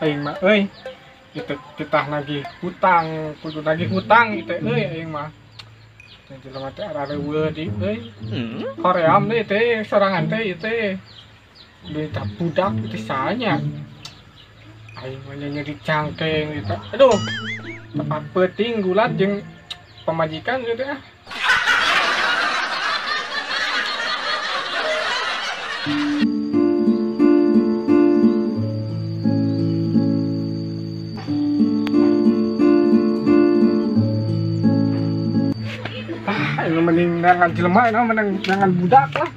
Aing mah euy. Itu titah nagih hutang, kudu nagih hutang itu euy aing mah. Teh jelema teh arareuweut di euy. Hoream deui teh sorangan teh ieu teh. Duit budak itu sanya. Aing mah nyeri cangkeng gitu. Aduh. Tepat peuting gulat jeung pamajikan gitu ah. Ah, ini mending dengan jelema ini mending dengan budak lah.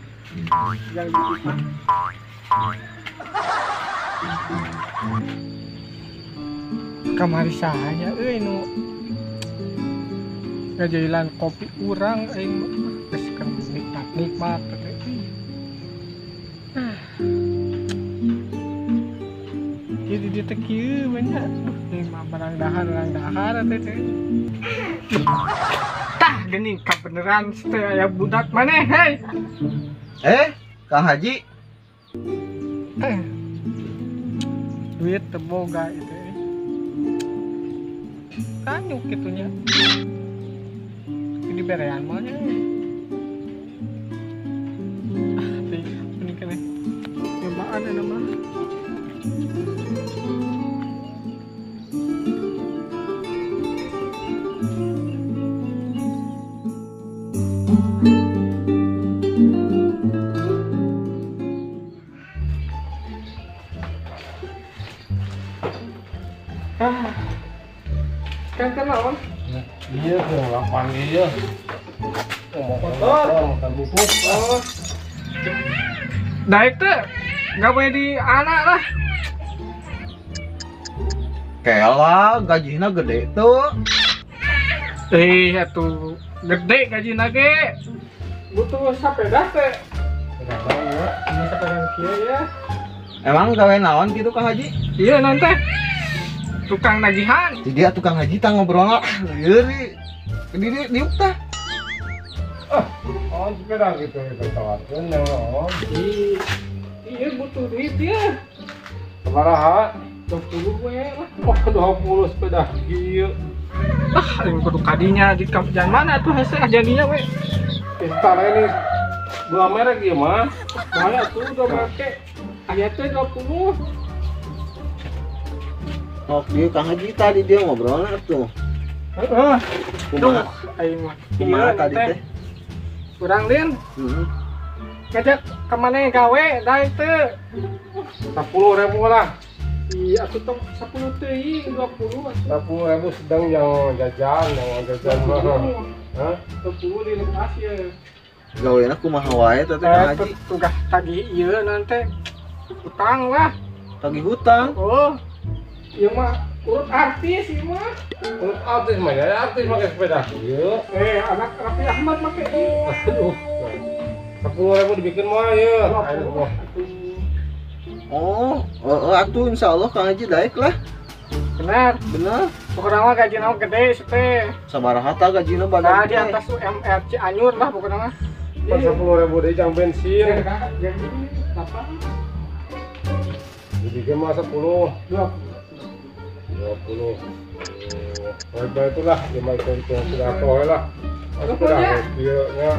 Yang gitu. Kamari sahanya euy nu ngajailan kopi urang aing geus keur nikmat-nikmat teh. Jadi dia teh kieu we nya. Aing mah barang dahar teh. Tah geuning kabeneran teh aya budak maneh hei. Kang Haji. Duit teu boga itu. Kanyuk gitunya. Ini berean mah nya. Ah, ini kene. Nyobaan eta mah. Ah. Kan kenaon? Iya, lapan iya. Motor, bungkus. Oh. Naik teh nggak boleh di anak lah. Kela gajinya gede tuh. Atuh gede gajinya ge. Butuh sepeda teh. Ini sepeda kieu ya. Emang gawe naon gitu Kang Haji? Iya nanti. Tukang nagihan. Jadi dia tukang haji tang ngobrol lah. Lieur di diuk tah. Ah, oh sepeda gitu kita tawarkeun naon. Iya butuh duit ya. Sabaraha? 20 we lah. Oh, 20 sepeda kieu. Ah, aing kudu kadinya di jangan mana tuh hese jadinya we. Pintar ini dua merek ieu mah. Mana tuh dua merek. Aya teh 20. Oh, dia Kang Haji tadi dia ngobrol tuh. Heeh. Kumaha? Aing mah. Kumaha tadi teh? Kurang lin. Heeh. Ngajak ke mana gawe daek teu? 10.000 lah. Iya, atuh tong 10 teuing 20 atuh. 10.000 sedang yang jajan mah. Hah? 20 dilepas ya. Gawena kumaha wae teh Kang Haji? Tugas tagih ieu nanti utang lah. Tagih hutang? Oh. Iya mah urut artis ieu mah. Urut artis mah ya, artis make sepeda. Iya. Anak Raffi Ahmad make ieu. Aduh. 10.000 dibikin mah ya. Oh, atuh insyaallah Kang Haji daek lah. Benar. Benar. Pokoknya mah gajina gede teh. Sabaraha tah gajina badan. Nah, di atas UMR Cianjur lah pokoknya mah. 10.000 deui jang bensin. Jadi apa? Dibikin mah 10. 20. Oh, itulah lima itu sudah toh lah. Sudah dia nya.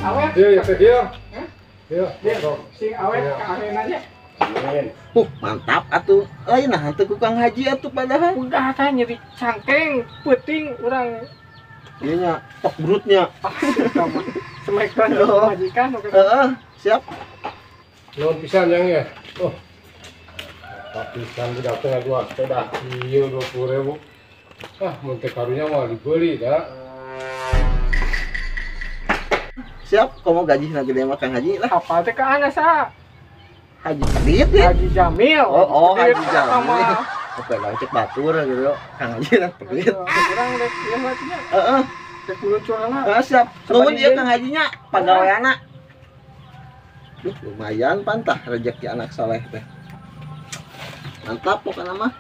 Awet. Dia dia. Dia. Sing awet ka arenanya. Mantap atuh. Lain nah teu ku Kang Haji atuh padahal. Udah tah nyeri cangkeng peuting urang. Ieu nya tok brutnya. Semakeun majikan. Heeh, siap. Nuhun pisan yang ya. Oh. Tapi kan budak teh dua sepeda ieu 20.000. Ah, mun teh karunya mah dibeli dah. Siap, komo gajihna gede mah Kang Haji lah. Apa teh ka ana sa? Haji Pedit ya? Haji Jamil. Oh, Haji Jamil. Oke, lah cek batur gitu. Kang Haji lah pedit. Urang rek ieu mah nya. Heeh. Cek kulucuranna. Heeh, siap. Nuhun ieu Kang Hajinya pagaweana. Duh, lumayan pantah rezeki anak soleh teh. Mantap pokoknya mah.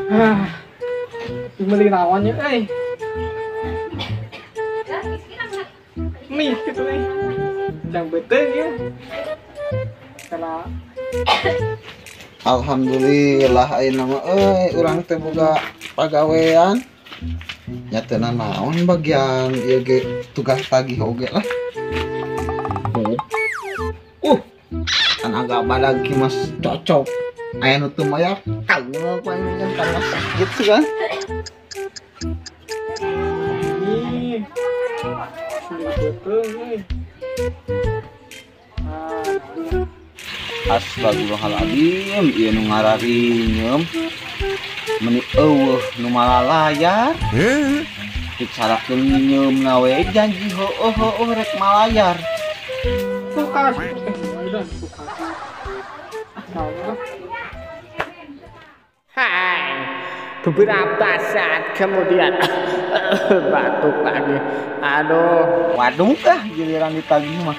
Ah. Meuli naon nya euy. Mie gitu nih. Jang beuteung ya. Karena Alhamdulillah ayeuna mah euy urang teh boga pagawean. Nya teu naon bagian ieu ge tugas tagih oge lah. Kan agak badag ki mas cocok. Aya nu teu mayar kaul ku aing kan karena sakit sih kan. Ih. Meuli beuteung euy. Ah, Astagfirullahaladzim, ieu nu ngararinyem. Meni eueuh nu malalayar. Dicarakeun nginyeumna we janji heueuh heueuh rek malayar. Kulkas. Udah kulkas. Ah, naon lah. Hai, beberapa saat kemudian batuk lagi. Aduh, Waduh ah giliran ditagih mah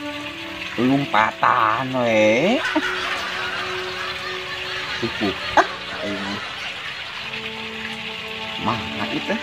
lompatan we. Cukup ah aing mah. Mana itu?